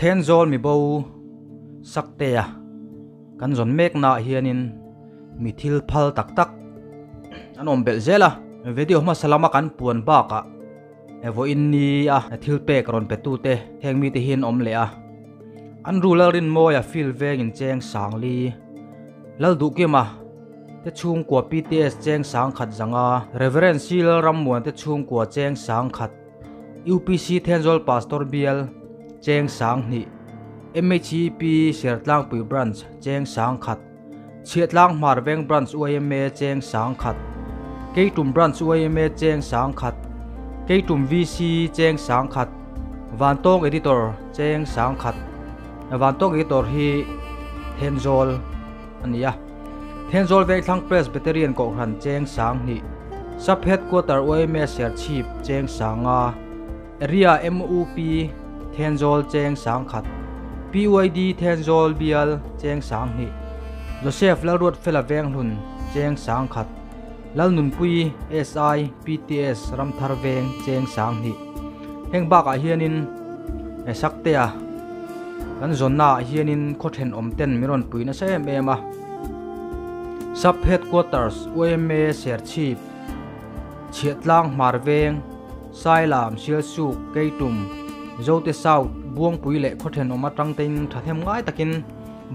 Thenzawl mibo Saktea kan zawn mek naah hianin mi thil phal tak tak an awm belh zel a. Video hmasa lama kan puan bakah vawiin ni a thil pek rawn pe tute heng mite hi an awm leh a. An ru Lalrinmawia field vengin cheng Sangli, Lalduhkima te chhungkua PTS cheng Sangkhat zanga, Rev. C Lalrammuan te chhungkua cheng Sangkhat, UPC Thenzawl Pastor Bial cheng Sanghnih, MHEP Sertlangpui Branch cheng Sangkhat, Chhiahtlang Hmarveng Branch yma cheng Sangkhat, Keitum Branch yma cheng Sangkhat, Keitum VC cheng Sangkhat, Vantawng Editor cheng Sangkhat, Vantawng Editor hi Thenzawl a ni a. Thenzawl Vengthlang Presbyterian Kohhran cheng Sanghnih, Sub Headquarter yma Serchhip cheng Sanga, Area MUP Thenzawl cheng Sangkhat, PYD Thenzawl Bial cheng Sanghnih, Joseph Lalruatfela Venghlun cheng Sangkhat, Lalnunpui SI PTS Ramthar Veng cheng Sanghnih. Heng bakah hianin Saktea kan zawnnaah hianin khaw thenawm ten min rawn pui nasa em em a. Sub Headquarters yma Serchhip Chhiahtlang Hmar Veng Sailam Sialsuk Keitum Zote South Buangpui leh khaw thenawm atang tein thahnem ngai takin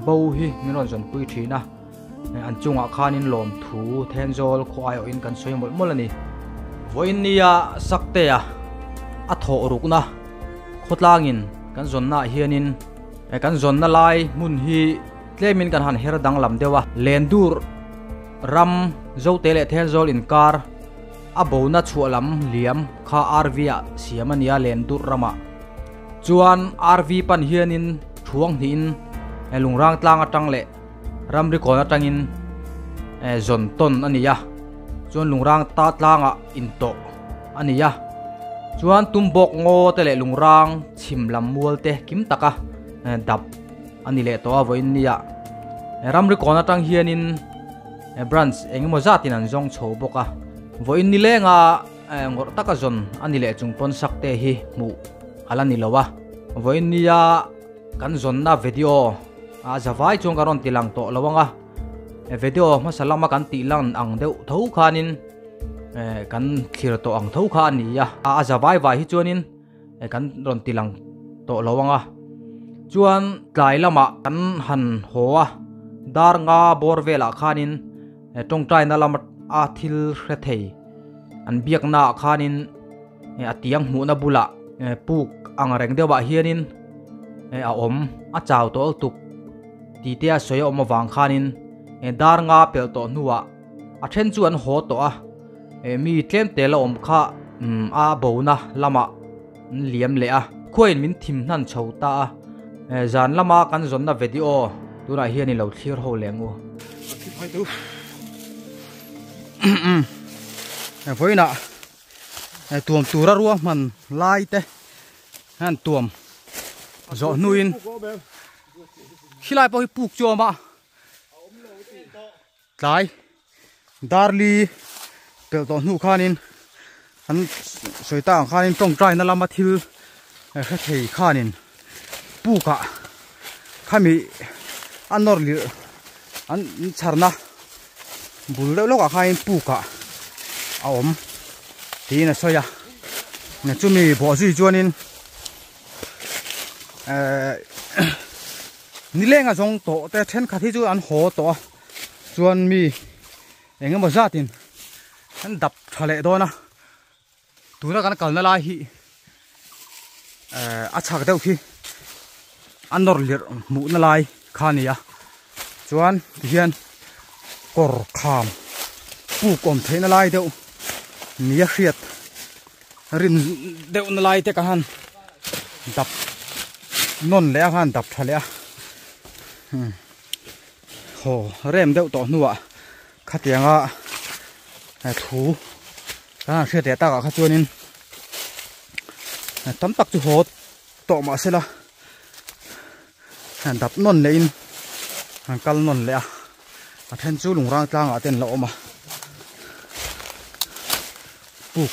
bo hi min rawn zawnpui thin a. An chungah khanin lawmthu Thenzawl khaw aiawhin kan sawi mawlh mawlh a ni. Vawiin nia Saktea a thawh rukna khawtlangin kan zawnnaah hianin kan zawnna lai hmun hi tlemin kan han her danglam deuh a. Lendur ram Zote leh Thenzawl inkar a bona chhuah lam liam kha RV ah siam a nia Lendur ramah chuan RV pan hianin thuang hnihin lungrang tlang atang leh Ramri kawn atangin zawn tawn a ni a, chuan lungrang ta tlangah intawh a ni a, chuan tumbawk ngaw te leh lungrang chhim lam mual te kim taka dap a ni leh tawh a vawiin nia. Ramri kawn atang hianin branch eng emaw zatin an zawng chho bawk a, vawiin ni lenga ngawrh taka zawn a ni leh chung pawn sak te hi hmuh a la ni lo a, vawiin nia. Kan zawnna video a zavai chuan ka rawn ti lang tawh lo ang a, video hmasa lama kan tih lan ang deuh tho khanin kan thlir tawh ang tho kha a ni a, a zavai vai hi chuanin kan rawn ti lang tawh lo ang a. Chuan tlai lamah kan han haw a, dar nga bawr velah khanin tawngtaina lama a thil hre thei an biaknaah khanin a tiang hmuhna bulah puk ang reng deuhah hianin a awm a chau tawh lutuk tih te a sawi a awm avang khanin dar nga pelh tawh hnuah a then chu an haw tawh a mi tlem te la awm kha a bona lamah an liam leh a khuain min thim hnan chho ta a zan lama kan zawnna video tunah hian i lo thlir ho leh ang u. Vawiinah tuam tura ruahman lai te hian tuam zawh hnuin khilai pawh hi puk chu a awm a tlai darli pelh tawh hnu khanin an sawi tak ang khanin tawngtaina lama thil hre thei khanin pukah khami a nawr lirh an chharna bul deuh lawkah khanin pukah a awm tiin a sawi a chumi bawh zui chuanin ehh nileng a zawng tawh te thenkhat hi chu an haw tawh a chuan mi eng emaw zatin an dap tha leh dawn a. Tuna kan kalna lai hi a chhak deuh khi a nawr lirh hmuhna lai kha a ni a chuan tihian kawr kham puk awm theihna lai deuh nia hriat rin deuhna lai te ka han dap nawn leh a khan dap tha leh a haw rem deuh tawh hnuah Khatianga thu kan han hriat leh takah kha chuanin tam tak chu haw tawh mah sela han dap nawn lehin han kal nawn leh a a then chu lungrang tlangah te an la awm a puk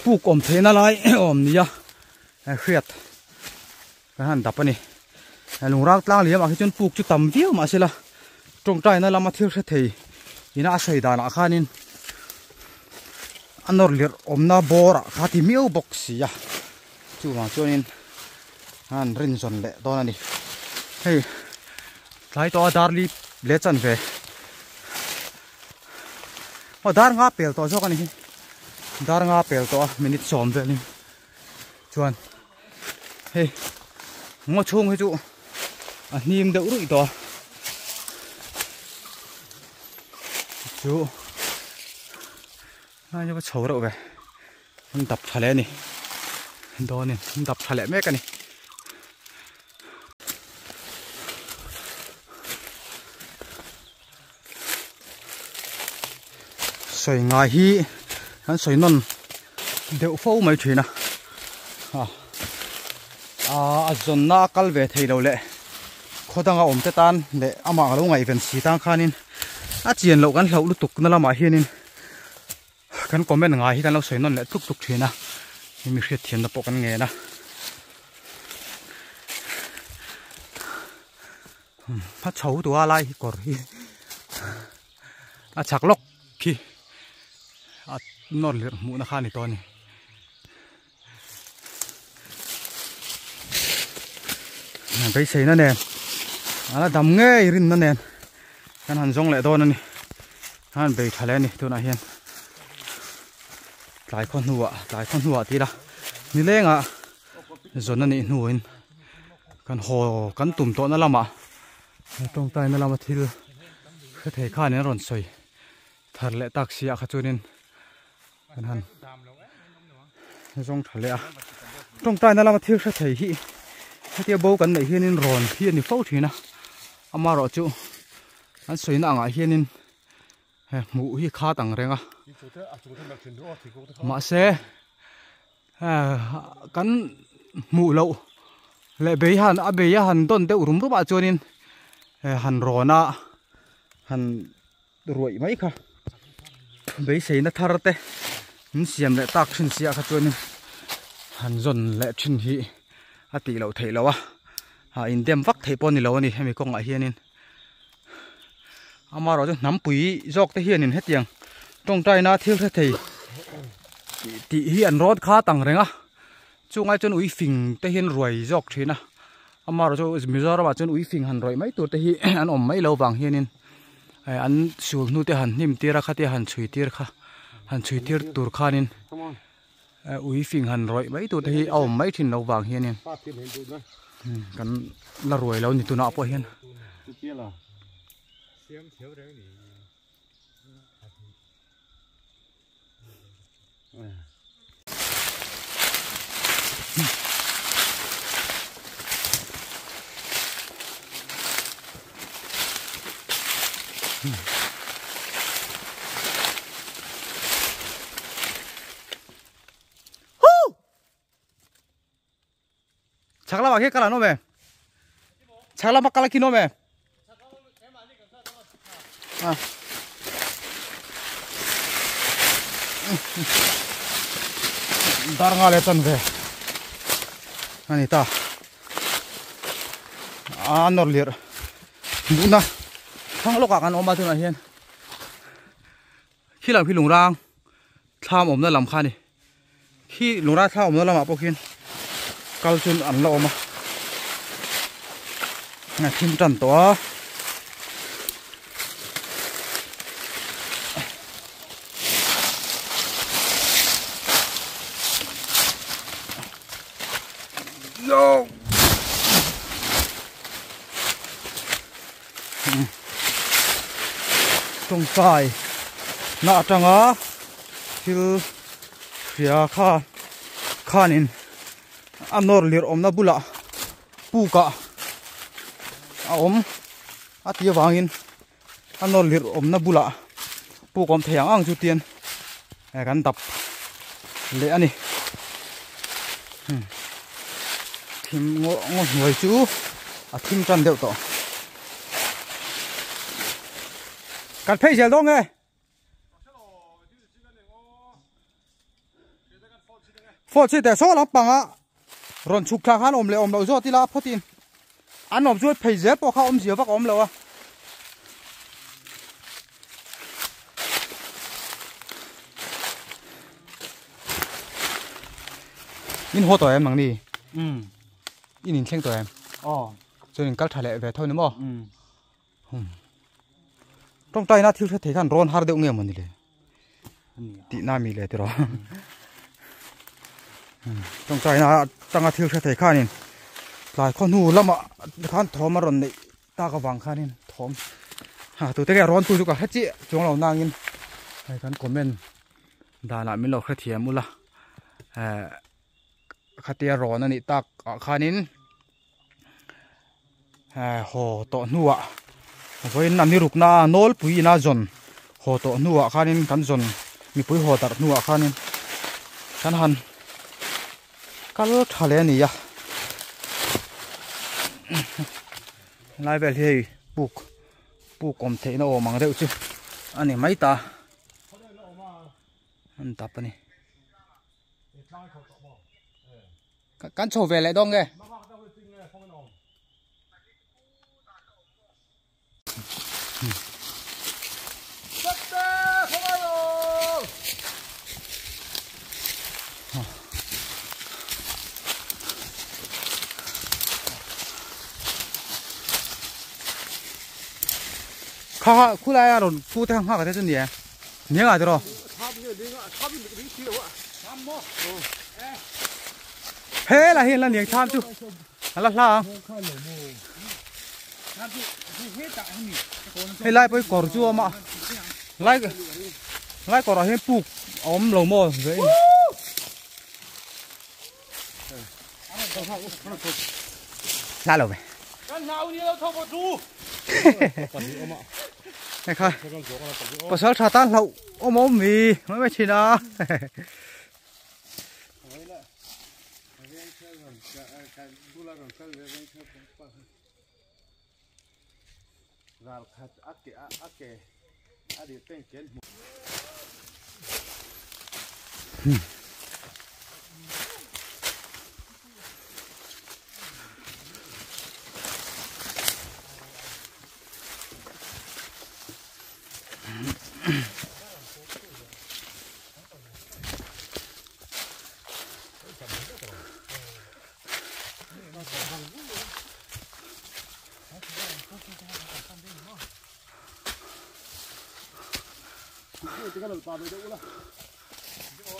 puk awm theihna lai awm nia hriat. Kan han dap a ni. Lungrang tlang liam ah hi chuan puk chu tam viau mahsela tawngtaina lama thil hre thei ina a sawi danah khanin a nawr lirh awmna bawr ah kha ti miau bawk si a chuvang chuanin an rin zawn leh dawn a ni. Hei tlai tawh a dar li leh chanve aw dar nga pel tawh zawk a ni hi dar nga pel tawh a minute sawm velin chuan hei ngaw chhung hi chu a hnim deuh ruih tawh a chu lai chu va chho reuh ve an dap tha leh a ni dawnin an dap tha leh mek a ni. Sawi ngai hi kan sawi nawn deuh fo mai thin a a zawnna a kal ve thei lo leh khaw danga awm te tan leh amah ka lo ngaihven si tang khanin a chian loh kan hlauh lutuk na lamah hianin kan comment ngai hi kan lo sawi nawn leh tluk tluk thin a mi hriatthiamna pawh kan ngen a. A chho tua lai hi kawr hi a chhak lawk khi a nawr lirh hmuhna kha a ni tawh a ni. Beiseina nen a la dam ngei rinna nen kan han zawng leh dawn a ni a han bei tha leh a ni tunah hian tlai khaw hnuah tlai khaw hnuah ti ila nilengah zawn a nih hnuin. Kan haw kan tum tawhna lamah tawngtaina lama thil hre thei khanin a rawn sawi thar leh tak si ah kha chuanin kan han zawng tha leh a tawngtaina lama thil hre thei hi hetia bo kan neih hianin rawn hi a ni fo thin a amaherawh chu an sawina angah hianin he hmuh hi khat ang reng a mahse. Kan hmuh loh leh bei han a bei a han dawn deuh rum rum ah chuanin han rawn a han ruaih mai kha beiseina thar te min siam leh tak thin sia kha chuanin han zawn leh thin hi a tih loh theih loh a a indem vak theih pawh a ni lo a ni hemi kawngah hianin amaherawh chu hnampui zawk te hianin hetiang tawngtaina thil hre thei tih hi an rawt khat ang reng a chungai chuan ui fing te hian ruai zawk thin a amaherawh chu Mizoram ah chuan ui fing han rawih mai tur te hi an awm mai lo vang hianin an sul hnu te han hnim tir a khatia han chhui tir kha han chhui tir tur khanin ui fing han rawih mai tur te hi a awm mai thin lo vang hianin kan la ruai lo ni tunah pawh hian. Chhak lamah khian kal an awm em? Chhak lama kal khi an awm em? À. Dar nga leh chan ve ani ta a nawr lirh duhna thlang lawkah kan awm a tunah hian khi lam khi lungrang thlam awmna lam kha a ni. Khi lura thla awmna lamah pawh khian kal chu an la awm a a thim tan tawh a tawngtai na atanga thil hria kha khanin a nawr lirh awmna bulah pukah a awm a tih avangin a nawr lirh awmna bulah puk awm thei ang ang chu tian kan dap leh a ni thim ngaw ngaw hnuai chu a thim tan deuh tawh kan phei zel dawn nge. Phone chi teh saw lampang a. Rawn chhuk thla khan awm leh awm loh zawt ila phawtin an awm chuan phei zel pawh kha awmzia vak a awm lo a. In haw tawh em nangni? Um. In inthleng tawh em? Aw. Chuan in kal tha leh ve tho ni maw? Um. Hmm. Tawngtaina thil hre thei khan rawn har deuh nge maw ni le? Tihna mi le tiraw. Hmm. Tawngtaina tanga thil hre thei khanin tlai khaw hnu lamah khan thawm a rawn neih tak avang khanin thawm ha tute nge rawn tu chu ka hre chiah chuang lo nangin hei kan comment danah min lo hrethiam ula eh khatia rawn a nih tak ah khanin haw tawh hnuah vawiin a ni rukna nawlpui ina zawn haw tawh hnuah khanin kan zawn mipui haw darh hnuah khanin kan han kal tha leh a ni a helai vel hi hei puk puk awm theihna awm ang deuh chu a ni mai ta an tap a ni. Kan chho ve leh dawn nge? Kha kha khulai a rawn pu te kha nghak te chu ni e. Ni nga tiraw? He lah hian la niang thlam chu a la hla ang. Hei lai pawh hi kawr chu a awm a lai lai kawrah hian puk a awm lo maw ve in. Hla lo ve. Hei kha pasal tha tan hlauh awm awm mi mai mai thin a.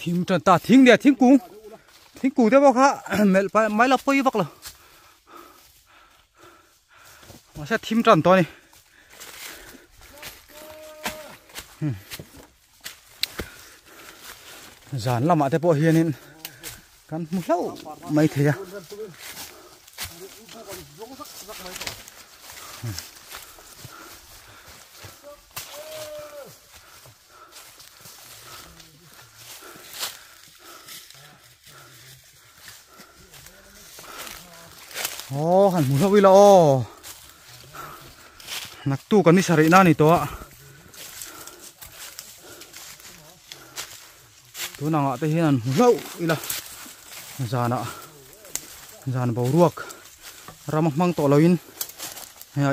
Thing tan ta thing nia thingkung thingkung te pawh kha melh pai mai la pawi vak lo mahse thim tan tawh a ni zan lamah te pawh hianin kan hmu hlauh mai thei a. Aw han hmu hlauh ila aw naktu kan ni sarih na ni tawh a tun angah te hian han hmu hlauh ila zanah zan boruak ram a hmang tawh loin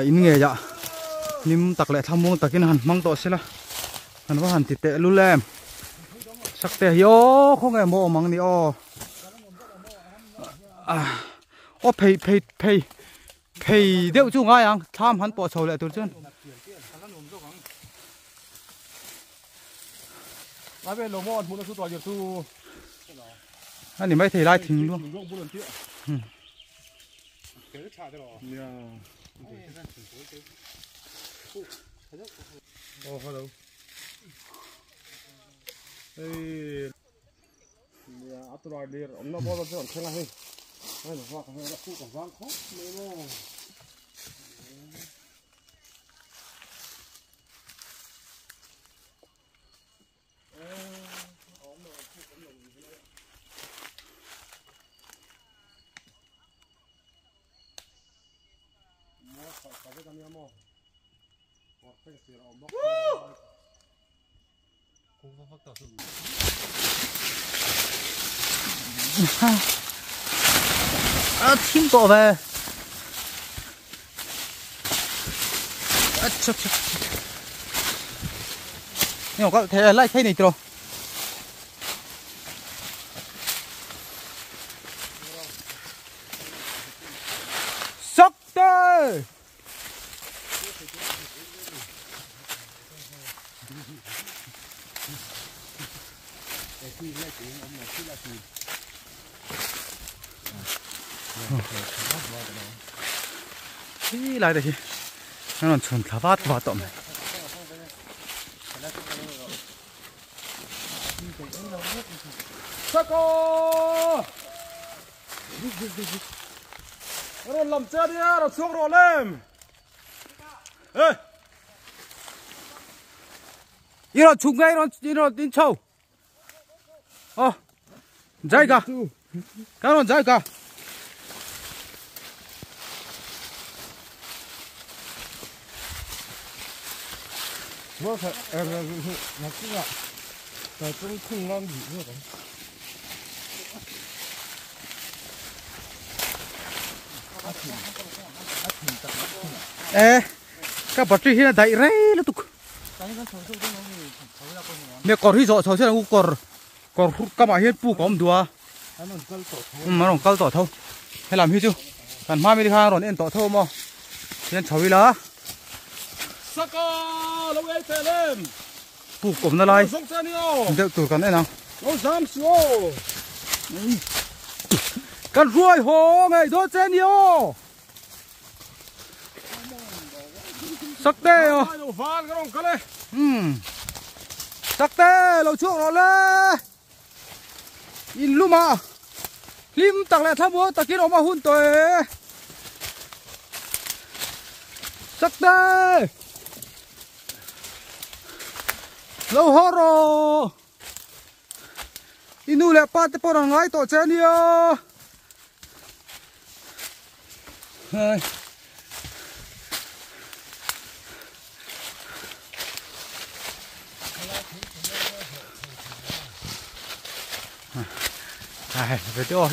in ngeiah hlim tak leh thlamuang takin han hmang tawh sela an va han ti teh lul em sakte hi aw khawnge maw awm ang ni aw aw phei phei phei phei deuh chu ngai ang thlam han pawh chho leh tur chuan a ni maithei lai thing luang A thim tawh ve. Nhưng mà có thể lại thấy này rồi. Sắp tới. Lại đây nó còn chuẩn thả vát vào tụm. Sako! Rồi làm chết đi, rồi xuống rồi lên. Ê! 이런 중간 이런 이런 인초. 어, 자이가. 가론 자이가. 뭐, 낙지가 좀 큰 람지 이거. Ê, các bát hi là đại rây là tục. Mẹ cỏ hi rõ cháu sẽ là cỏ cỏ các bạn hết pu có một đùa. Mà nó cắt tỏ thâu. Hay làm hi chứ? Còn mai mới đi ha rồi nên tỏ thâu mà. Nên cháu đi lá. Pu cụm nó lại. Đeo tụi con này nào. Con ruồi hồ ngày đó trên nhiều. Sắc tê rồi. Sắc tê lâu chuộc rồi lê. In lu mà. Lim tặng lại tháp búa tạc kia nó mà hun tôi. Sắc tê. Lâu hó rồi. Inu lẹ pa te por ngai to chen yo. Ai. Ai, về tiêu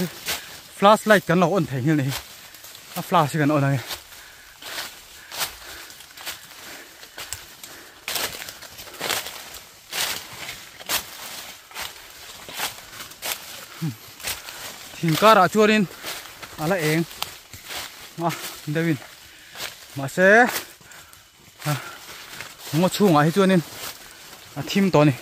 flashlight kan lo on thei ni. A flash kan on ai. Thing kara chuanin ala eng a dewin ma se ngo chunga hi chuanin a thim to ni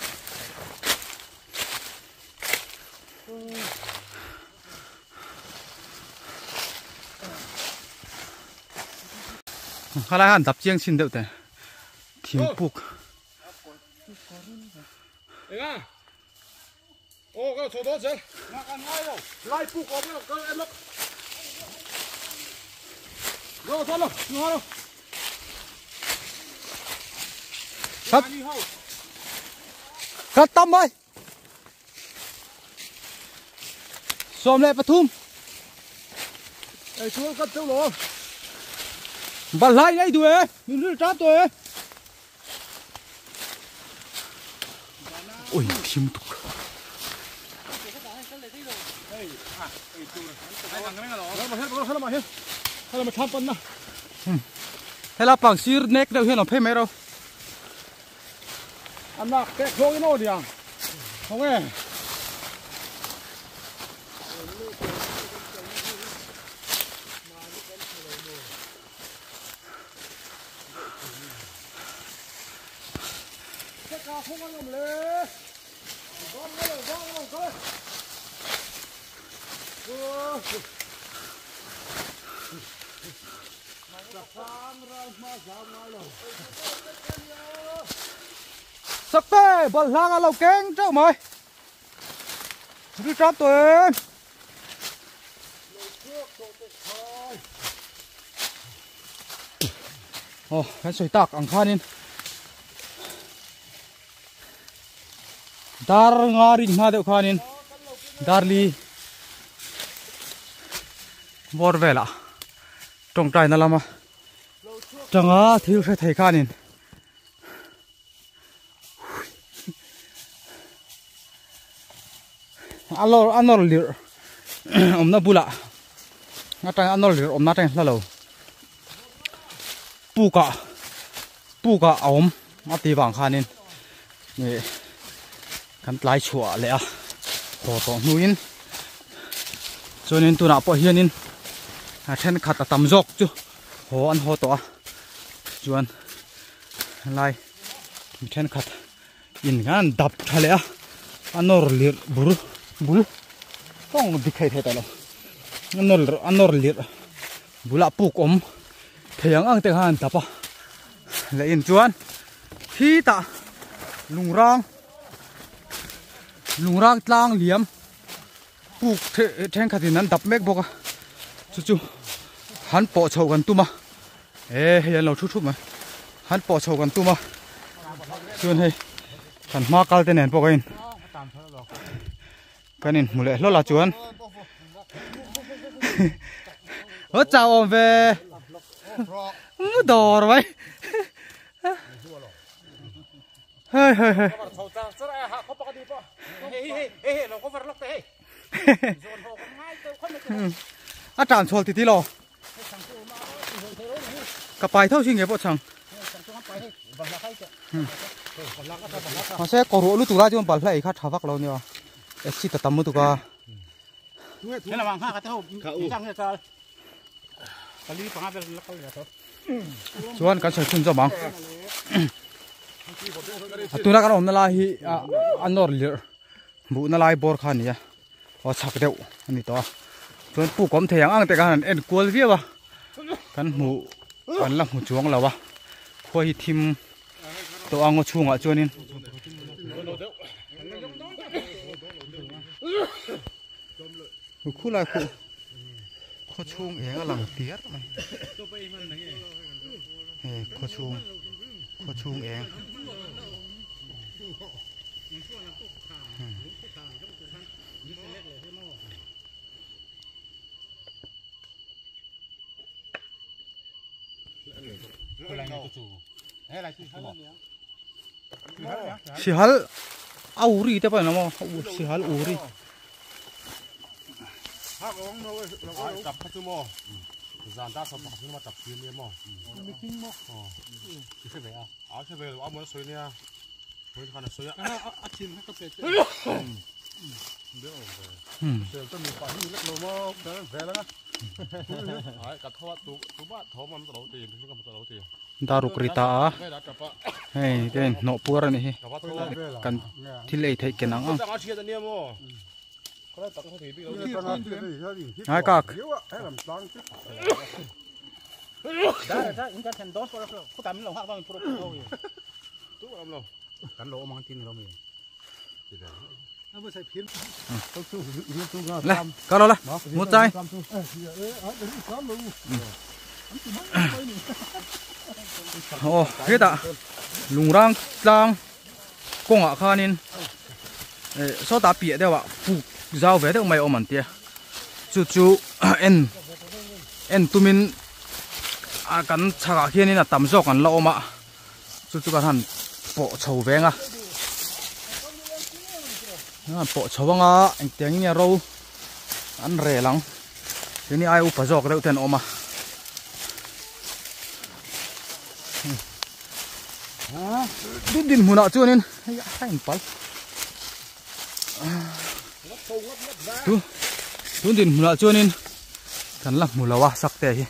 khala han dap chiang chin deuh te thing puk enga. Ô, cái số đó chứ. Lai puk có biết cái em lốc. Rồi thôi rồi, rồi. Cắt. Cắt tâm ơi. Xôm lại pathum. Ê xuống cắt tiêu rồi. Bà lại đây đuổi, mình rửa chát rồi. Ôi, thim tục. Thế là bằng xí nét đâu hiện là phê mấy đâu. Ăn nạc cái khô cái nồi đi à? Không nghe. Sắc tê, bật lang ở lầu kén cháu mày. Đi tráp tụi em. Ồ, cái sợi tạc ăn khan in. Dar ngarin ma deuh khanin. Darli. Bor vela. Tong tai na lama. Tanga thil hre thei khanin. Alor anor lir. Omna bula. Atanga a nawr lirh awmna atangin hla lo pukah pukah a awm a tih vang khanin ih kan tlai chhuah leh a haw tawh hnuin chuanin tunah pawh hianin a thenkhat a tam zawk chu haw an haw tawh a chuan helai mi thenkhat in khan an dap tha leh a a nawr lirh bur bul tawng dik thei thei tawh lo a nawr a nawr lirh bulah puk awm thei ang ang te khan an dap a leh in chuan khitah lungrang lungrang tlang liam puk thenkhat in an dap mek bawk a chu chu han pawh chhoh kan tum a e hei an lo thu thup mai han pawh chhoh kan tum a chuan hei kan hma kal te nen pawh ka in kan in hmu leh hlawl a chuan aw chau awm ve mu dawr mai hei hei hei a tan chhawl ti ti lo ka pai tho si nge pawh chang mahse kawr ruah lutuk lai chuan balhla ei kha tha vak lo nia acid a tam lutuk a chuan kan sawi chhunzawm ang a tuna kan awmna lai hi a nawr lirh buhna lai bawr kha a ni a aw chhak deuh a ni tawh a chuan puk awm thei ang ang te khan an en kual viau a kan hmuh kan la hmu chuang lo a khua hi thim tawh a ngaw chhungah chuanin khulai khu khaw chhung eng a lang tiar mai hei khaw chhung khaw chhung eng. Sihal a uri te pawh an awm a sihal uri. Daruk ri ta a hei te hnawh puar a nih hi kan thil ei theih ken ang ang hai kak Le, ka lo la, mu chai. Oh, hetah lungrang tlang kawngah khanin eh sawtah piah deuh ah puk zau ve deuh mai a awm an tia chu chu en en tumin a kan chhakah khianin a tam zawk an la awm a. Chu chu kan han pawh chho veng a an pawh chho anga engtiang in nge ro an rel ang keini ai upa zawk deuh te an awm a tun dinhmunah chuanin hei a inpal tun tun dinhmunah chuanin kan la hmu lo a sakte hi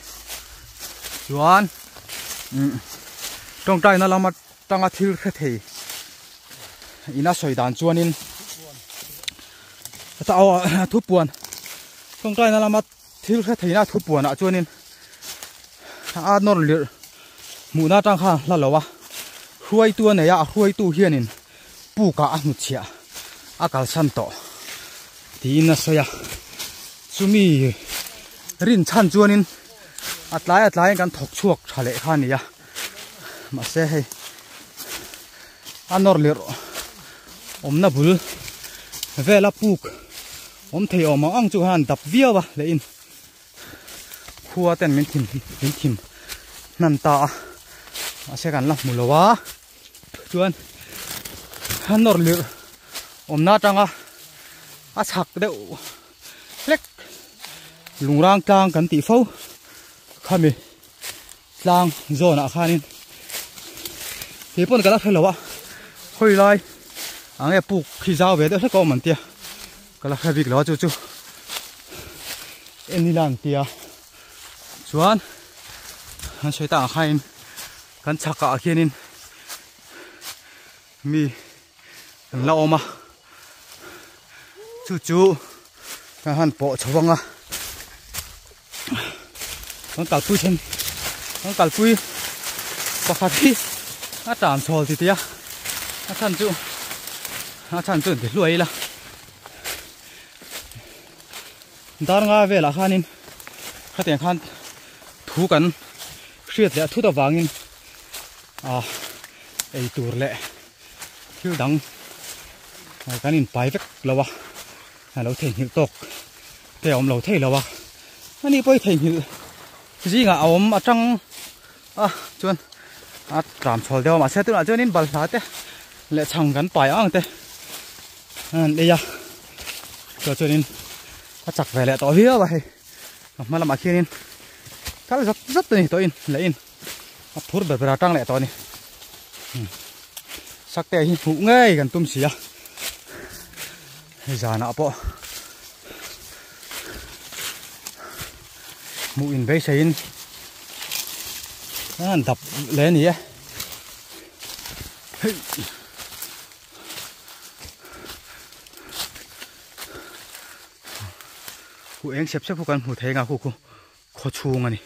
chuan tawngtaina lam atanga thil hre thei ina sawi dan chuanin thupuan tawngtaina lama thil hre theina thupuanah chuanin a nawr lirh hmuhna atang khan hla lo a hruaitu a nei a a hruaitu hianin pukah a hnutchhiah a kalsan tawh tiin a sawi a chumi rin chhan chuanin a tlai a tlaiin kan thawk chhuak tha leh kha a ni a mahse hei a nawr lirh awmna bul vela puk awm thei awm ang ang chu khan dap viau a leh in khua ten min thim min thim hnan ta a mahse kan la hmu lo a. Chuan a nawr lirh awmna atanga a chhak deuh hlek Lungrang tlang kan tih fo khami tlang zawn ah khanin kei pawn ka la hre lo a hawi lai ah nge puk khi zau ve deuh hlek a awm an tia ka la hre bik lo a chu chu en ila an tia chuan an sawi tak ang khanin kan chhak ah khianin mi an la awm a chu chu kan han pawh chho ang a kan kalpui then kan kalpui pakhat hi a tan chhawl ti tia a chhan chu a chhan chu an ti hluai ila dar nga velah khanin khatiang khan thu kan hriat leh a thut avangin ah ei tur leh thil dang kan in pai vek lo a a lo theihnghilh tawk te a awm lo thei lo a ani pawh hi theihnghilh zingah a awm atang a chuan a tlam chhawl deuh a mahse tunah chuanin balhla te leh chhang kan pai ang te an ei a chua chuanin a chak ve leh tawh viau a hei a hma lamah khianin kal zat zat a ni tawh in leh in. A phur ber ber a tang leh tawh a ni sakte hi hmuh ngei kan tum si a hei zanah pawh hmuh in beiseiin an han dap leh a ni e hei khu eng sep sep khu kan hmu thei ang a khu khu khaw chhung a ni.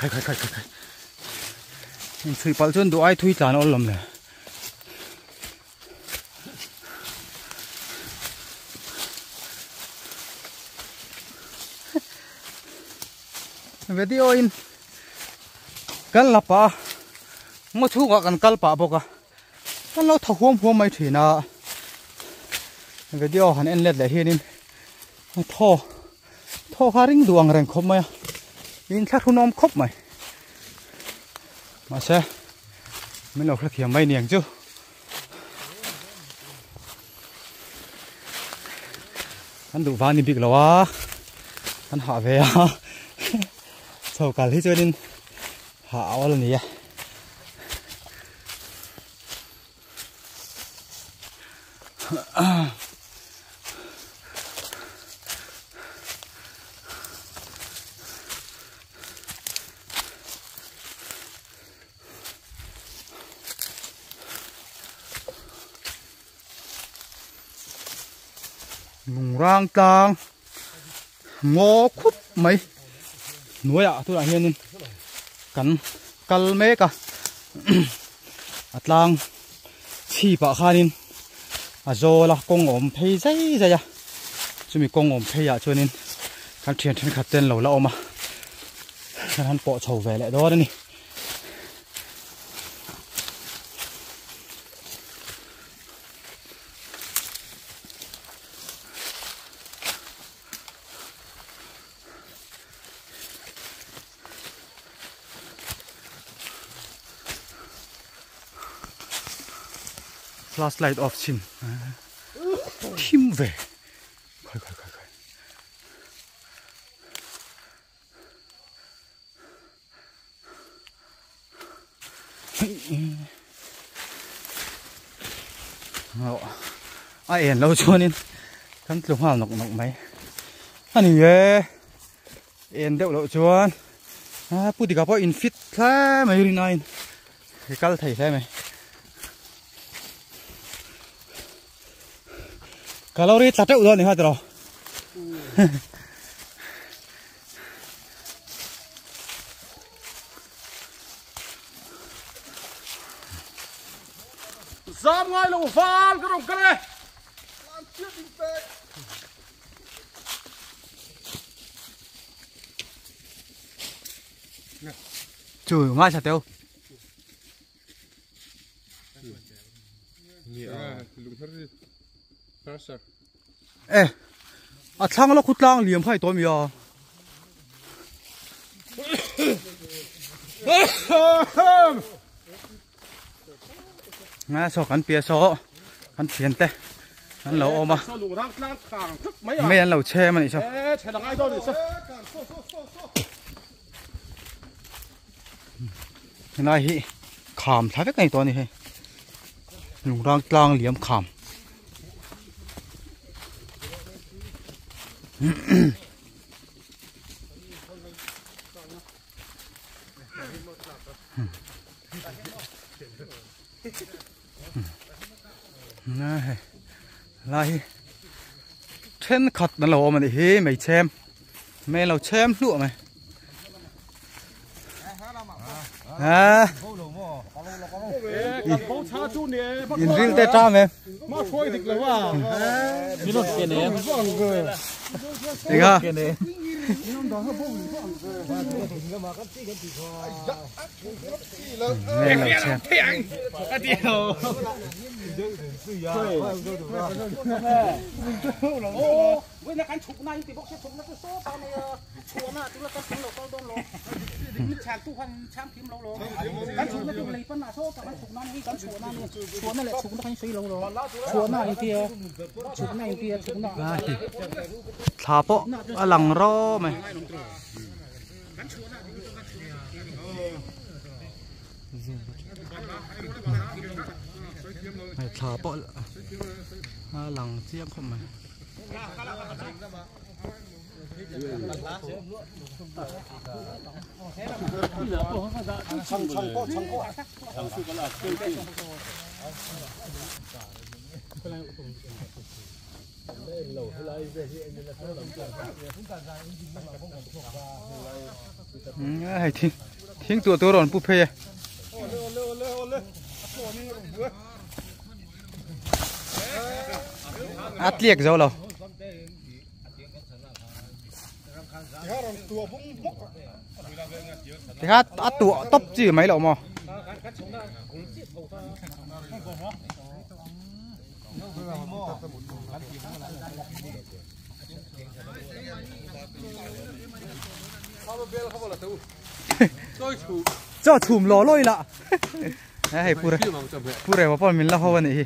Khai khai khai khai khai in chhui palh chuan duh ai thui tlan awl lawm le video in kan la pah a ngaw chhungah kan kal pah bawk a kan lo tha huam huam mai thin a video han en let leh hianin thaw thaw kha ring duh ang reng khawp mai a in thlahrun awm khawp mai mahse min lo hrethiam mai niang chu. An duh vang ni bik lo a an hah ve a chho kal hi chuanin hah a awl a ni e. Lungrang tlang ngaw khup mai hnuaiah tunah hianin kan kal mek a a tlang chhipah khanin a zawl a kawng a awm phei zai zai a chumi kawng awm phei ah chuanin kan thian thenkhat te an lo la awm a kan han pawh chho ve leh dawn a ni. Flashlight off chhin thim ve khai khai khai khai A en lo chuanin kan tlu nghal nawk nawk mai a ni e en deuh loh chuan a pu dika pawh in fit hle mai rin aiin i kal thei hle mai calorie tla teuh dawn a ni kha tiraw. Zam ngai lo val ka rawn kal e. Tlan chiat in pek. Chu ngai sa teu. E a thlang la khu tlang liam khai tawh mi a. Nga saw kan pia saw kan thian te an lo awm a mei an lo chhem a nih saw. Helai hi kham thla vek a ni tawh a ni hei lungrang tlang liam kham. Lai hi thenkhat an lo awm a nih hi mei chhem mei lo chhem hluah mai a in ril te tam em Ega Mei lo chhem Thla pawh a lang rawm mai. Thla pawh a lang chiang khawp mai. Hei thing thing tur tur rawn pu phei e. A tliak zo lo. Tikha a tuah tawp chi mai lo maw. Cho chhum lo loi la. Hei pure pure wa pawh min la ho a nih hi.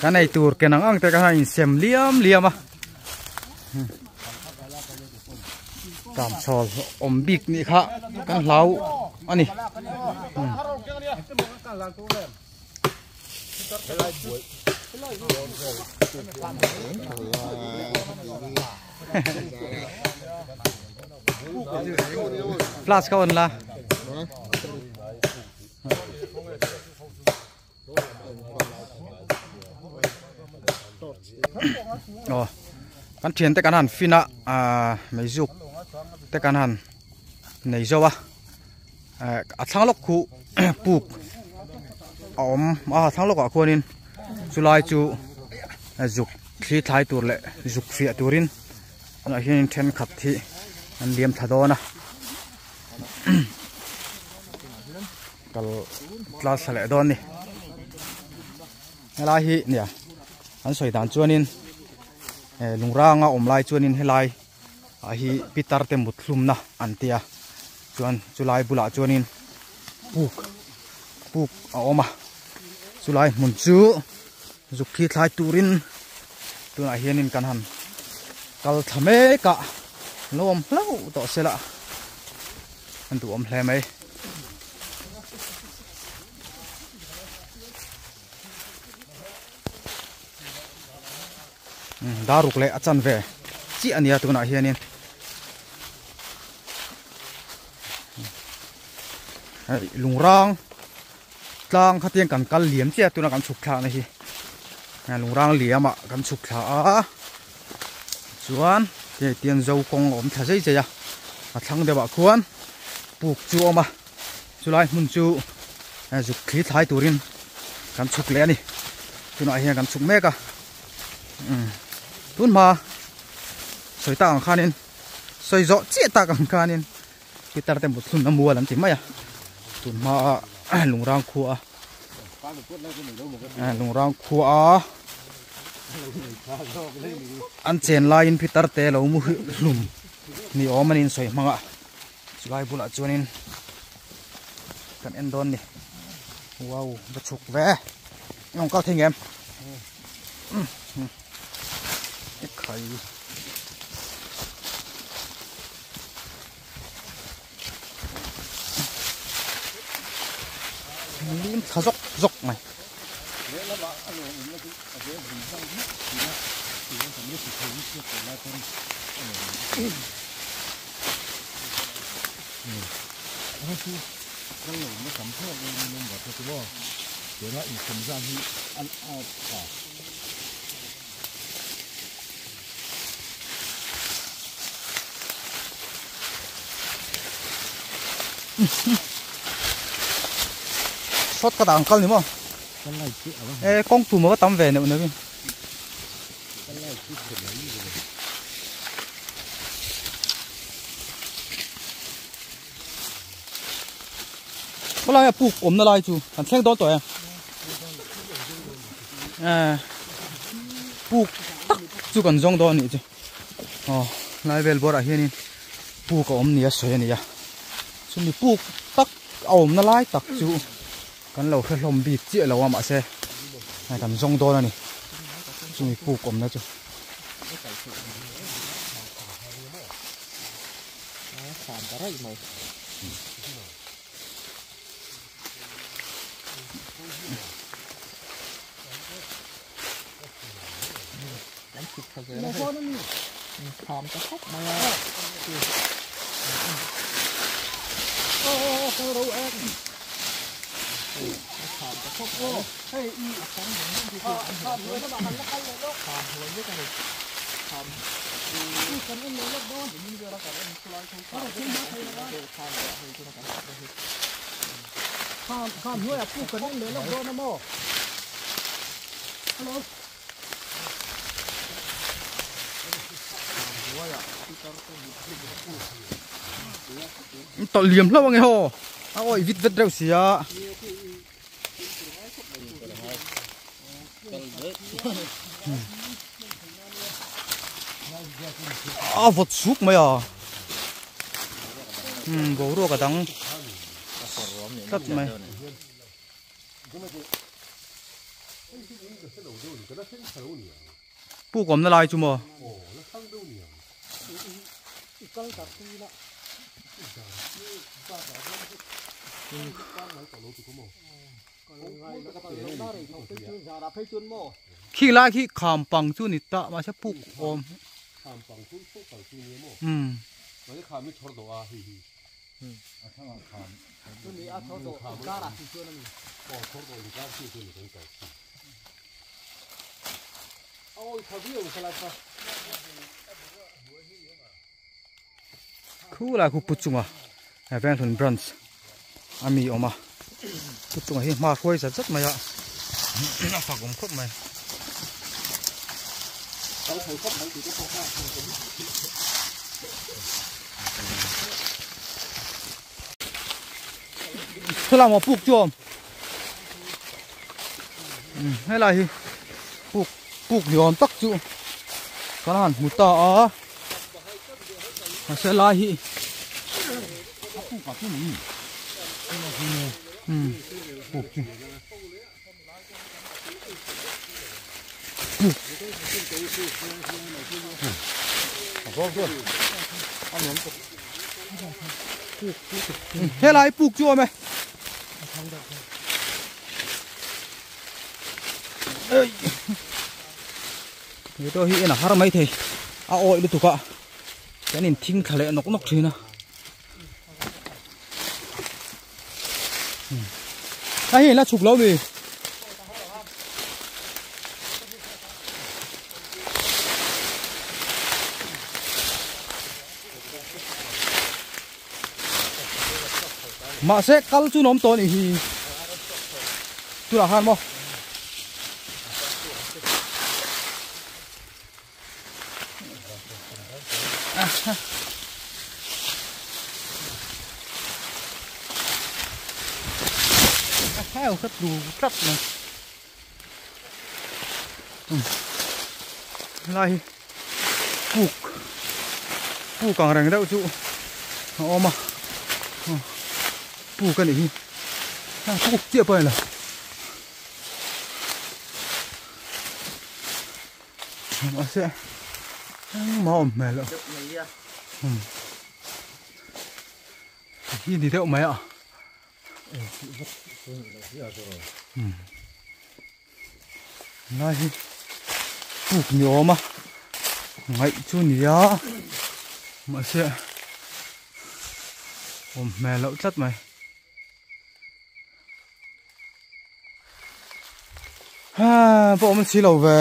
Kan ei tur ken ang ang te kha in sem liam liam a tam chawl awm bik nih kha kan hlau ani flash kha on la aw kan thian te kan han fin a ah meizuk te kan han nei zo a eh a thlang lawk khu puk a awm a thlang lawkah khuanin chulai chu zuk thli thlai tur leh zuk fiah turin tunah hianin thenkhat hi an liam thla dawn a. Kal tlar thla leh dawn a ni helai hi nia an sawi dan chuanin eh lungranga awm lai chuanin helai ah hi pitar te mut hlumna an tia chuan chulai bulah chuanin puk puk a awm a chulai hmun chu zuk thli thlai turin tunah hianin kan han kal thla mek a lo awm hlauh tawh se la an duhawm hle mai. Daruk leh a chan ve chiah a nia tunah hianin hei lungrang tlang khatiang kan kal liam chiah tuna kan chhuk thlakna hi lungrang liam ah kan chhuk thla a chuan hei tian zo kawng a awm thla zai zai a. A thlang deuhah khuan puk chu a awm a, chulai hmun chu zuk thli thlai turin kan chhuk leh a ni. Tunah hian kan chhuk mek a, tun hma sawi tak ang khanin sawi zawh chiah tak ang khanin Pitar te mut hlun a mual an ti mai a, tun hma a lungrang khua a lungrang khua a an chen laiin pitar te lo mu hlum ni awm a ni in sawi hmang a, chulai bulah chuanin kan en dawn ni wow va chhuk ve engawng kal thei ngem ekhai. Lim thla zawk zawk mai. Shot ka dang kal ni maw e kawng tum a tam ve neuh neuh in khawlai a puk awmna lai chu kan thleng dawn tawh em puk tak chu kan zawng dawn a nih chu aw lai vel bawrah hianin puk a awm nia sawi a ni a chumi puk tak a awmna lai tak chu kan lo hre hlawm bik chiah lo a mahse kan zawng dawn a ni chumi puk awmna chu. Tawlh liam hlauh ange haw a awih vit vet reuh sia. A vawt suk mai a boruak a dang tlat mai. Puk awmna lai chu maw? Khi lai khi kham pang chu ni ta mahse puk awm. Um. Khu lai khu pu chunga Venghlun branch a mi awm a pu chunga hi hma hruai zat zat mai a a fak awm khawp mai. Thil ang maw puk chu awm helai hi puk puk ni awm tak chu kan han hmu ta a mahse lai hi puk chu helai puk chu awm e he to hi en a har mai thei a awih lutuk a kan in thing thla leh nawk nawk thin a. A hei la chhuk lo mi. Mahse kal chu an awm tawh a nih hi. Tunah khan maw. Heo ka tlu tlat mai. Helai hi puk puk ang reng deuh chu a awm a puk a nih hi puk chiah pawh a ni lo. Mahse engmah a awm hmel loh hi ni deuh mai a. Lai hi puk ni awm a ngaih chu ni a mahse awm hmel loh tlat mai. Ha pawh awm si lo ve.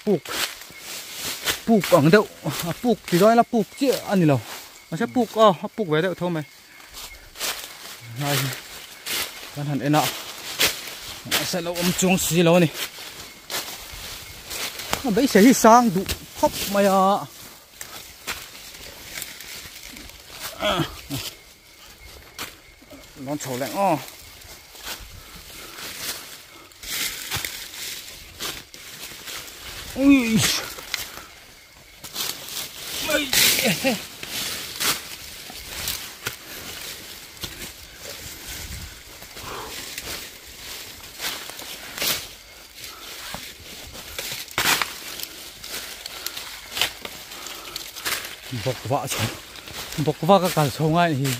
Puk puk ang deuh a puk ti dawn ila puk chiah a ni lo mahse puk aw a puk ve deuh tho mai lai hi kan han en a mahse lo awm chuang si lo a ni a beisei hi sang duh khawp mai a. Lawn chho leh aw. Ui. Mai. Bawk vah chho bawk vak a kal chho ngai hi.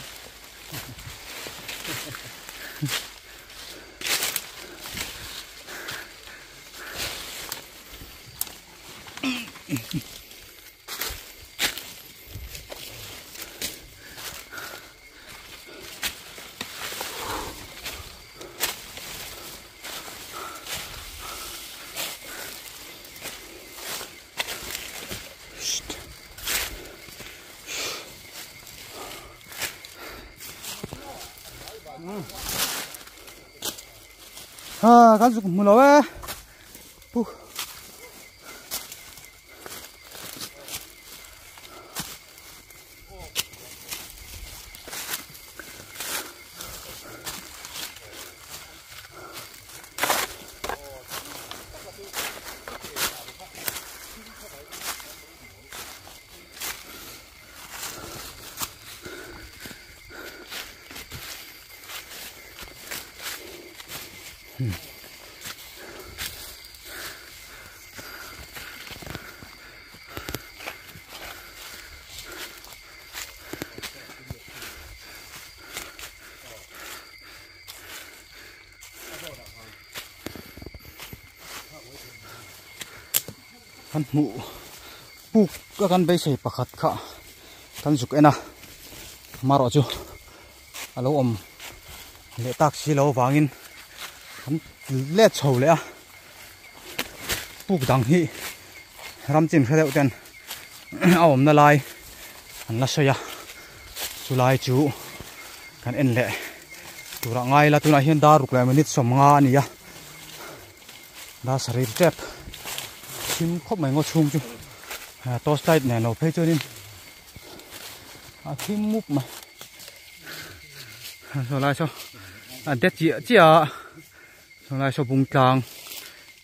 Ha kan zuk hmu lo e pu Kan hmuh puk a kan beisei pakhat kha kan zuk en a amaherawh chu a lo awm leh tak si lo avangin kan let chho leh a puk dang hi ram chin hre deuh ten a awmna lai an la sawi a chulai chu kan en leh turah ngai ila tunah hian dar ruk leh minute sawmnga a ni a dar sarih tep thim khawp mai ngaw chhung chu torch light nen lo phei chuanin a thim mup mai saw lai saw a de chiah chiah a saw lai saw bung tlang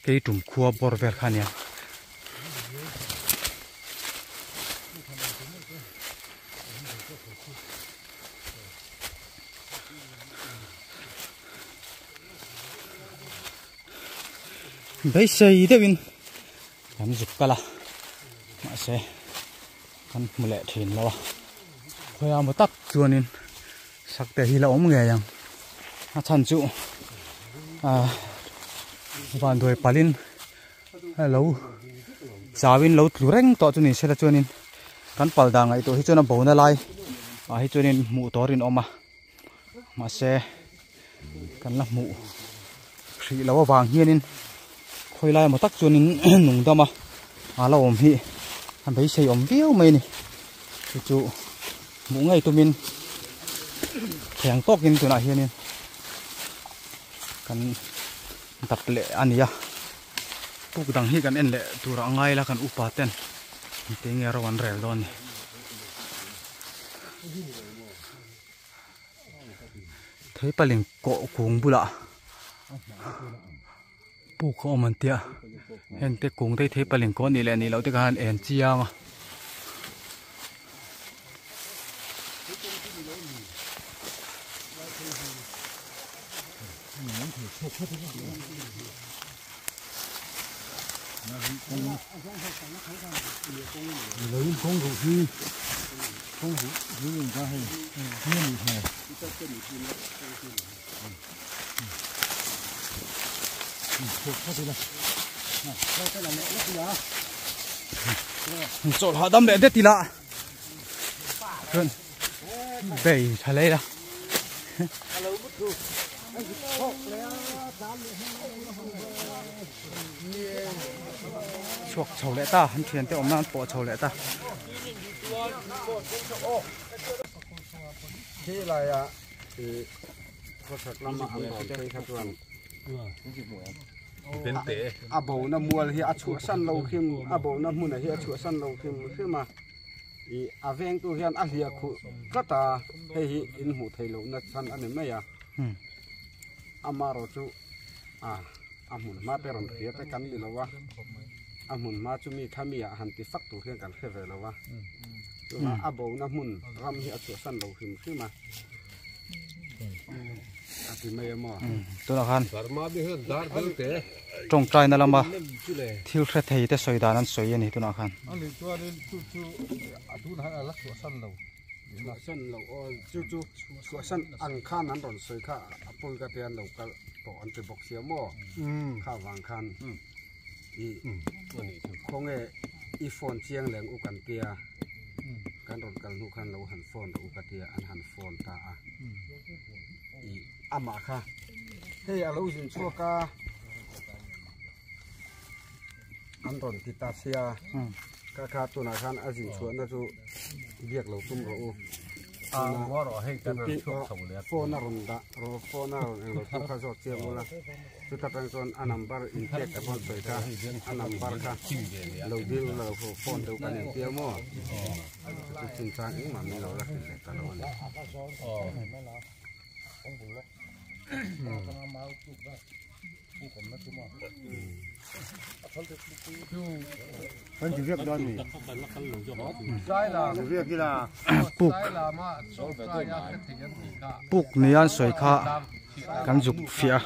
kei tum khua bawr vel kha ania. Beisei deuhin kan zuk kal a mahse kan hmu leh thin lo a khawiah maw tak chuanin sak te hi la awm ngei ang a chhan chu ah vanduai palhin lo chauin lo tlu reng tawh chu ni sela chuanin kan pal dan ngaihtuah hi chuan a bona lai ah hi chuanin hmuh tur a inawm a mahse kan la hmuh hrih loh avang hianin khawi lai emaw tak chuanin nung dam a a la awm hi. A beisei awm viau mai a ni. Chu chu hmuh ngei tumin thiang tawkin tunah hianin kan dap leh a ni a. Puk dang hi kan en leh tur a ngai la kan upa ten engtin nge ro an rel dawn ni. Theipaling kawh kung bulah puk a awm an tia heng te kung te hi theipaling kawh a nih leh nih loh te khan en chiang a. Chawlh hahdam leh det ila chuan bei tha leh ila chhuak chho leh ta an thiante awm nan an pawh chho leh ta. Khawchhak lama an rawn phei kha chuan a bona mual hi a chhuahsan lo hrim a bona hmunah hi a chhuahsan lo hrim hrim a ih a vengtu hian a hliah khuh tlat a hei hi in hmuh theih lohna chhan a ni mai a amaherawh chu a a hmun hma te rawn hria te kan ni lo a a hmun hma chu mi kha mi ah han ti fak tur hian kan hre ve lo a chuvang a bona hmun ram hi a chhuahsan lo hrim hrim a. Tunah khan tawngtaina lama thil hre thei te sawi dan an sawi a ni tunah khan. I phone chiang leng u kan tia kan rawn kal hnu khan lo han phone rawh u ka tia an han phone ta a i amah kha hei a lo zin chhuak a an rawn ti ta sia ka kha tunah khan a zin chhuahna chu biak lo tum rawh u phone a rawn dah rawh phone a rawn englo chu kha zawt chiang ula. Chuta tang chuan a number in pek te pawh an sawi kha, a number kha lo dil ula lo phone deuh kan intia maw? Chuti chinchang engmah min lo la hrilh leh ta lo a ni. Puk puk nia an sawi kha kan zuk fiah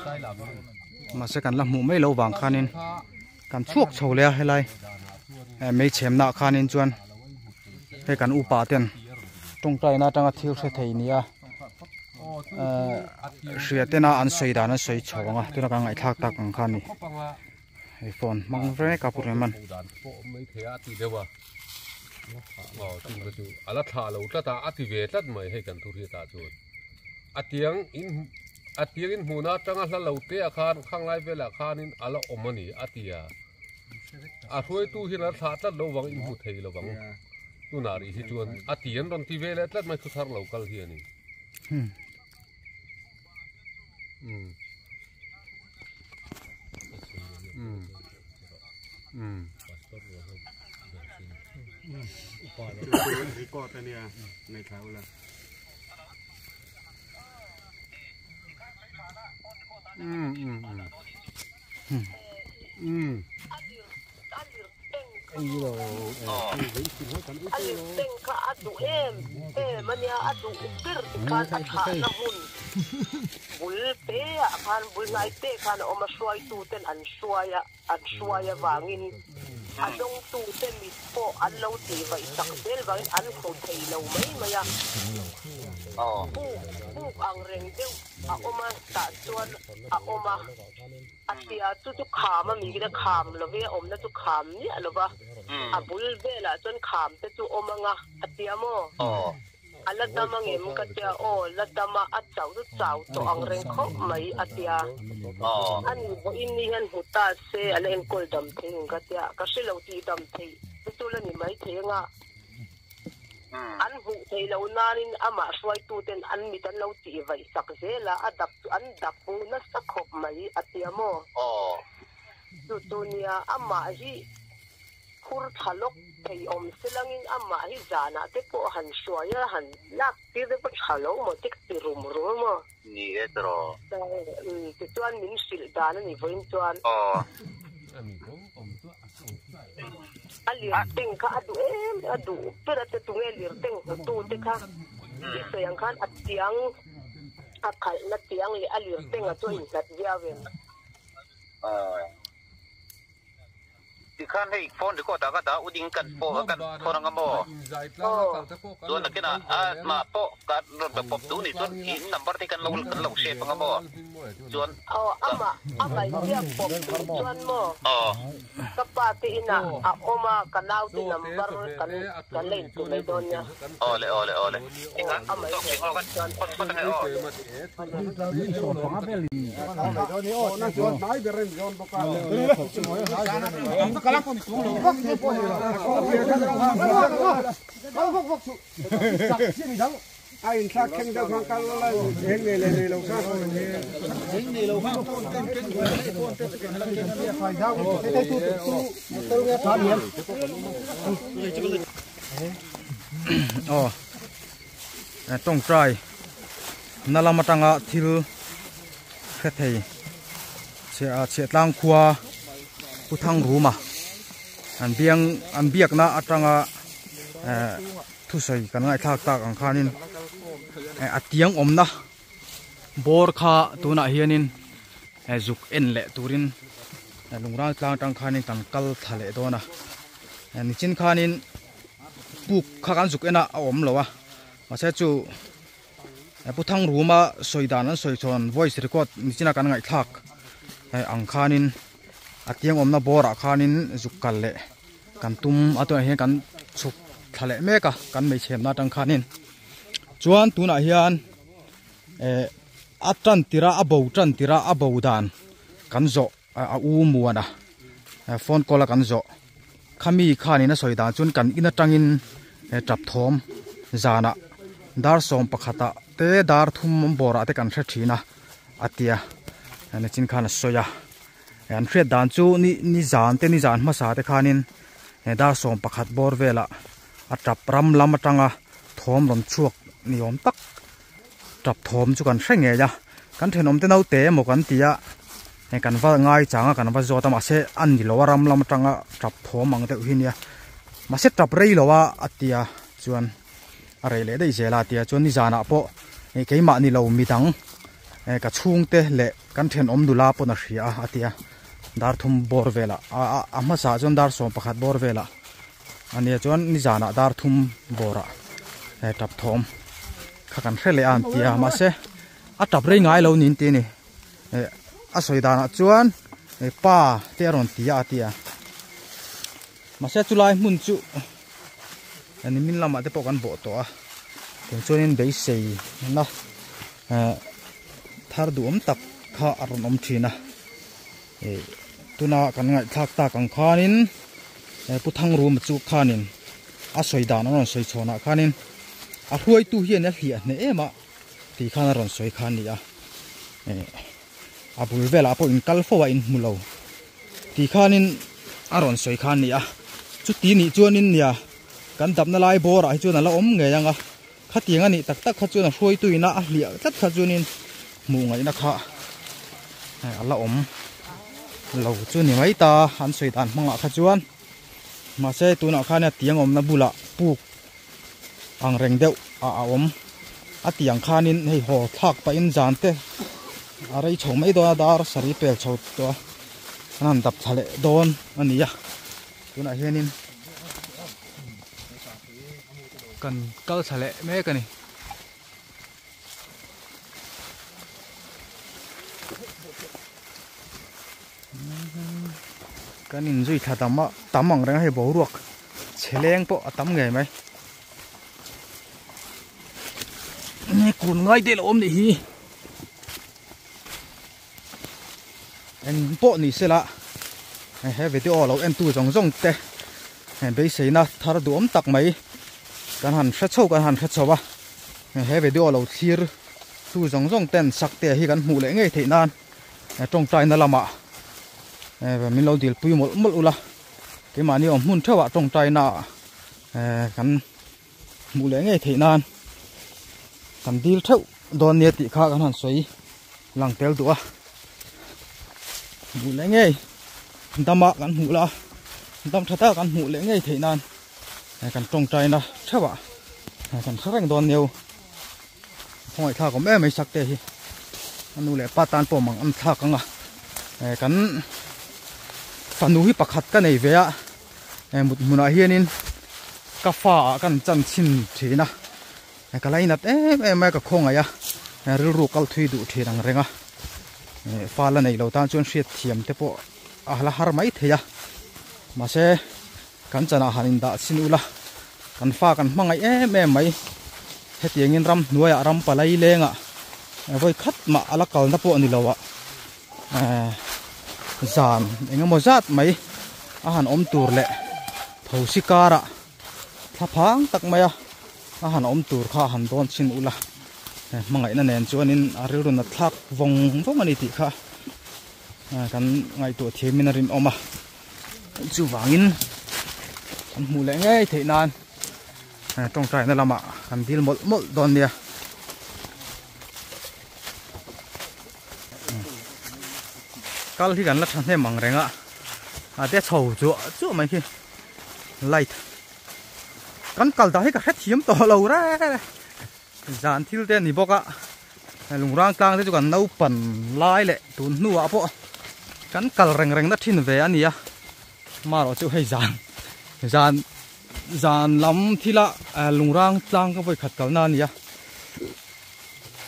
a mahse kan la hmuh mai loh vang khanin kan chhuak chho leh a helai mei chhemna ah khanin chuan hei kan upa ten tawngtaina atanga thil hre thei nia hria tena an sawi dan an sawi chho ang a tuna kan ngaihthlak tak ang kha a ni. Hei phone hmang reng a put man. Ala thla lo tlat a a ti ve tlat mai hei kan thu hriat ah chuan a tiang in a tiang in hmuhna atanga hla lo te ah khan khang lai velah khanin ala awm a ni a ti a a hruaitu hian a thlah tlat lo vang in hmu thei lo vang tunah rih hi chuan a ti an rawn ti ve leh tlat mai thuthar lo kal hi a ni. Record a nia ngaithla ula. A tia chu chu kham a mi khin a kham love a awmna chu kham miah lova a bul velah chuan kham te chu awm anga a tia maw a la dam angem ka tia aw la dam a a chauh chu chau tawh ang reng khawp mai a tia a ni vawiin ni hian hmu ta se a la enkawl dam thei ang ka tia ka hre lo tih dam theih. te chu la ni maithei anga an hmuh theih loh nanin amah hruaituten an mit an lo tih vaih sak zel a, a dap chu an dap hmuh nasa khawp mai a tia maw? Chu chu nia amah hi phur thla lawk thei awm se langin amah hi zanah te pawh han hruai a, han lak tir te pawh tha lo maw te ka ti rum rum a maw? Ni e tiraw? Tichuan min hrilh dan a ni vawiin chuan. A lirteng kha a duh em a duh ber a te tunge lirteng hmutu te kha i sawi ang khan a tiang a khalhna tiang leh a lirteng a chu a inhlat viau em. Tikhan hei phone record ah ka dah uding kan pawh kan phone anga maw? Chuan nakinah a mah pawh ka rawn be pawp duh ni chuan in number te kan lo kan lo save anga maw? Chuan Aw amah amah inbiak pawp duh chuan maw? Ka pa te inah a awm a ka nau te number kan kan la inpe mai dawn nia. Awle awle awle tikhan tawk ching aw kan phone phawt ange aw. Aw tawngtai na lam atanga thil hre thei chhiah tlang khua pu thang ruma an biang an biakna atanga thusawi kan ngaihthlak tak ang khanin a tiang awmna bawr kha tunah hianin zuk en leh turin lungral tlang atang khanin kan kal thla leh dawn a nichin khanin puk kha kan zuk en a a awm lo a mahse chu Pu Thangruma sawi dan an sawi chuan voice record nichina kan ngaihthlak ang khanin a tiang awmna bawrah khanin zuk kal leh kan tum a tunah hian kan chhuk thla leh mek a kan hmeichhemna atang khanin chuan tunah hian eh a tan tirh a a bo tan tirh a a bo dan kan zawh a u muan a phone call a kan zawh khami khanin a sawi dan chuan kan in atangin tap thawm zanah dar sawm pakhatah te dar thum bawrah te kan hre thin a a tia nichin khan a sawi a an hriat dan chu ni ni zan te ni zan hmasa te khanin dar sawm pakhat bawr velah a tap ram lam atanga thawm rawn chhuak ni awm tak tap thawm chu kan hre ngei a kan thenawm te naute emaw kan ti a hei kan va ngai chang a kan va zawt a mahse a ni lo a ram lam atanga tap thawm ang deuh hi nia mahse tap rei lo a a tia chuan a rei leh daih zel a tia chuan nizanah pawh hei keimah ni lo midang ka chhungte leh kan thenawm nula pawn a hria a a tia dar thum bawr velah a hmasa ah chuan dar sawm pakhat bawr velah Ania chuan nizanah dar thum bawrah he tap thawm kha kan hre leh a an ti a mahse a tap rei ngai lo niin ti a ni eh a sawi danah chuan eh pa te a rawn ti a a ti a mahse chulai hmun chu nimin lamah te pawh kan bawh tawh a tiang chuanin beisei na eh thar duhawm tak kha a rawn awm thin a. Ih tuna kan ngaihthlak tak ang khanin pu Thangruma chu khanin a sawi dan a rawn sawi chhawnah khanin a hruaitu hian a hliah hneh em a tih khan a rawn sawi kha a ni a ih a bul velah pawh in kal fo a in hmu lo tih khanin a rawn sawi kha a ni a chuti nih chuanin nia kan dapna lai bawrah hi chuan a la awm ngei ang a khatiang a nih tak tak kha chuan a hruaitu ina a hliah tlat kha chuanin hmuh ngaihna kha a la awm lo chu ni mai ta an sawi dan hmangah kha chuan mahse tunah khan a tiang awmna bulah puk ang reng deuh a a awm a tiang khanin hei haw thlak pahin zan te a rei chho mai dawn a dar sarih pel chho tawh a an han dap thla leh dawn a ni a tunah hianin. Kan kal thla leh mek a ni. Kan inzui thla tam a tam ang reng a hei boruak chhe leng pawh a tam ngei mai. Nge kun ngai te lo awm nih hi. Eng pawh ni sela he video lo en tu zawng zawng te. Beiseina thar duhawm tak mai kan han hre chho kan han hre chho a. He video lo thlir tu zawng zawng ten Saktea hi kan hmuh leh ngei theih nan tawngtaina lamah min lo dilpui mawlh mawlh ula. Keimahni awm hmun theuhah tawngtaina kan hmuh leh ngei theih nan kan dil theuh dawn nia tih kha kan han sawi lang tel duh a. Hmuh leh ngei dama kan hmuh la dam tha tak kan hmuh leh ngei theih nan kan tawngtaina theuhah kan hre reng dawn nia u. Khawngaih thlak awm em mai sak te hi a nu leh pa tan pawh mang an thlak ang a kan fanu hi pakhat ka nei ve a mut hmunah hianin ka fa ah kan chan chhin thin a ka lainat em em mai a ka khawngaih a rilru kal thui duh thin ang reng a fa la nei lo tan chuan hriat thiam te pawh a la har mai thei a mahse Kan chanah han indah chhin ula, kan fa kan hmangaih em em mai. Hetiangin ram hnuaiah ram palai lengah vawi khat mah a la kalna pawh ni loah zan eng emaw zat mai a han awm tur leh thosi karah thlaphang tak maia a han awm tur kha han dawn chhin ula. Hmangaihna nen chuanin a rilru nat thlak vawng vawng a ni tih kha kan ngaihtuah thiamin a rinawm a. Chuvangin kan hmuh leh ngei theih nan tawngtaina lamah kan dil mawlh mawlh dawn nia. Kal hi kan la thahnem ang reng a, a te chho chuah chuah mai khi light kan kal dah hi ka hrethiam tawh lo reng zan thil te a ni bawk a. Lungrang tlang te chu kan naupan lai leh tun hnuah pawh kan kal reng reng na thin ve a ni a marawh chu hei zan zan zan lam thila lungrang tlang ka vawi khat kalna a ni a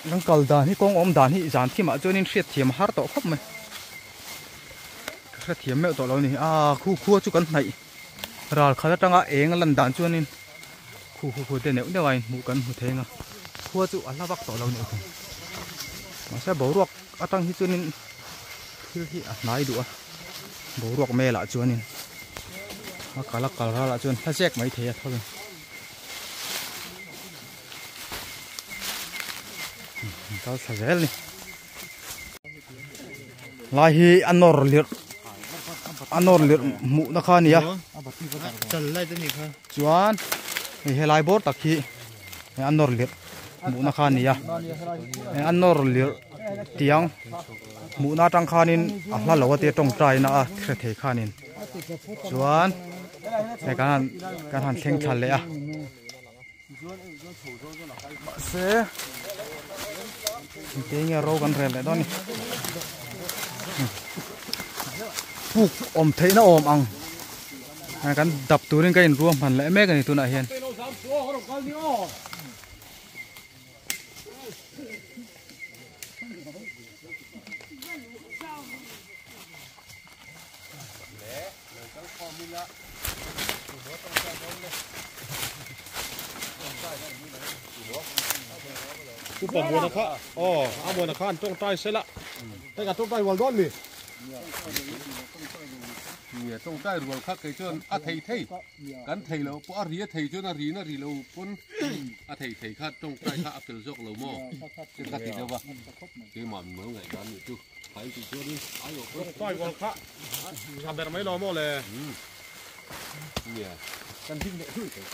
kan kal dan hi kawng awm dan hi zan thimah chuanin hriatthiam a har tawh khawp mai ka hrethiam meuh tawh lo a ni a khu khua chu kan hnaih ral khat atanga eng a lan dan chuanin. Khu khu khu te neuh neuh a inhmuh kan hmu thei ang a, khua chu a hla vak tawh lo neuh thei. Mahse boruak atang hi chuanin thil hi a hnai duh a, boruak melah chuanin a kal a kal ralah chuan hla zek mai thei a tho in. Kal thla zel ni. Lai hi a nawr lirh a nawr lirh hmuhna kha a ni a. Chuan hei helai bawr tak hi a nawr lirh hmuhna kha a ni a a nawr lirh tiang hmuhna atang khanin a hla lo a tia tawngtaina a hre thei khanin chuan hei kan han kan han thleng thla leh a mahse engtin nge ro kan rel leh dawn a ni puk awm theihna awm ang. Kan dap turin ka inruam hman leh mek a ni tunah hian. Upa muana kha aw a muana kha an tawngtai sela hei ka tawngtai rual dawn mi. Nia tawngtai rual kha kei chuan a thei thei kan thei lo pawh a ri a thei chuan a ri na ri lo pawn a thei thei kha tawngtai kha a fel zawk lo maw ka ti deuh a keimah min mal ngaih dan nih chu thain tih chuanin aiawh pawn tawngtai rual kha tha ber mai lo maw le nia kan ding leh hlui thei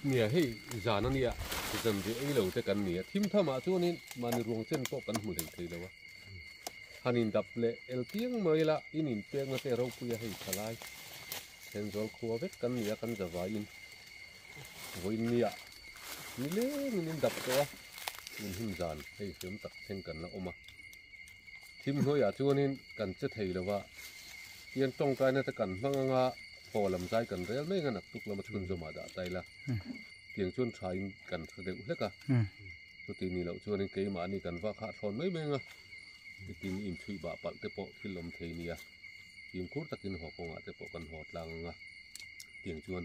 nia hei zan a nia zan rih ei lo te kan nia thim thamah chuanin mahni ruang chen pawh kan hmu hlei thei lo a. Han indap leh el piang mai ila in inpekna te ropui a hei tha lai. Thenzawl khua vek kan ni a kan zavaiin vawiin nia ni lengin indap tawh a, tun hun zan hei hriam tak thleng kan la awm a. Thim hnuaiah chuanin kan che thei lo va, tiang tawngtaina te kan hmang anga haw lam zai kan rel mai anga naktuk lama chhunzawmah dah ta ila tiang chuan thain kan hre deuh hlek a. Chuti ni loh chuanin keimahni kan va khah thlawn mai mai anga nitin inchhuih bah palh te pawh thil awm thei nia fimkhur takin haw kawngah te pawh kan haw tlang anga tiang chuan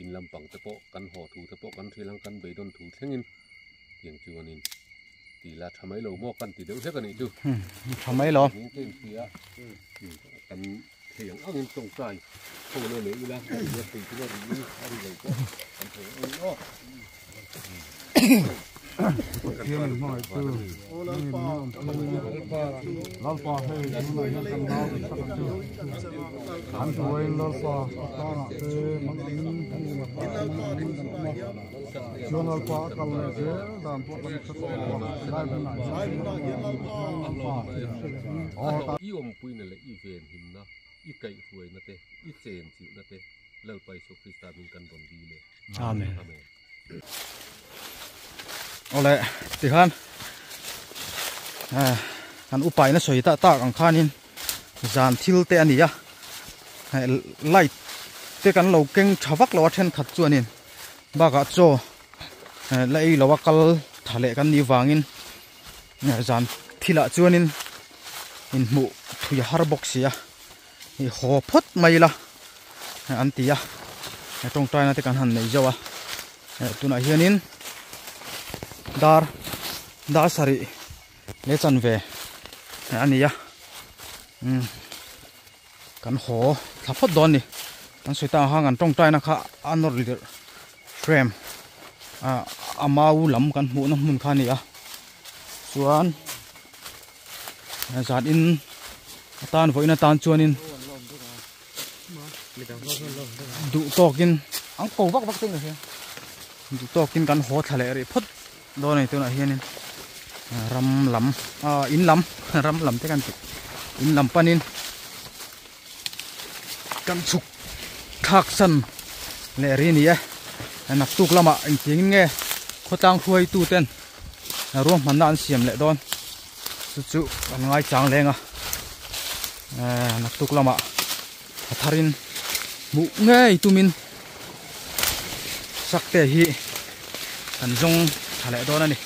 in lampang te pawh kan haw thu te pawh kan hrilh ang kan beidawn thu thlengin tiang chuanin ti la tha mai lo maw kan ti deuh hlek a nih chu tha mai lo kan Thei ang angin tawngtai ho na nei ila a thei chu a ri in a ri lo pawh kan thei ang angin aw. Pathian in hmangaih chu mi min awm pui Lalpa hei tunah hian kan nau te sak chu an hnuaiin Lalpa tangah te mang angin mang angin kan awm a chuan Lalpa a kal leh zel dan pawh kan hre tawh lo a lai hmunah hian Lalpa aw I awmpuina leh i venhimna, i kaihhruaina te, i chenchilhna te Lalpa Isua Krista hming kan rawn dil e. Amen. Amen. Awle tikhan kan upaina sawi tak tak ang khanin zan thil te a ni a light te kan lo keng tha vak lo a thenkhat chuanin bakah chaw la ei lo a kal tha leh kan nih vangin zan thilah chuanin inhmuh thui a har bawk si a. I haw phawt mai ila an ti a tawngtaina te kan han nei zauh a tunah hianin dar dar sarih leh chanve a ni a umm kan haw thla phawt dawn a ni kan sawi tak ang khan kan tawngtaina kha a nawr lirh frame ah a mau lam kan hmuhna hmun kha a ni a chuan. Zan in atan vawiin atan chuanin duh tawkin an ko vak vak te ka hria duh tawkin kan haw thla leh rih phawt dawn a ni tunah hianin ram lam ah in lam ram lam te kan tih in lam panin kan chhuk thlak san leh rih a ni e naktuk lamah engtiangin nge khawtlang hruaitu ten ruahmanna an siam leh dawn chu chu kan ngai chang leng a naktuk lamah a tharin hmuh ngei tumin sakte hi kan zawng tha leh dawn a ni.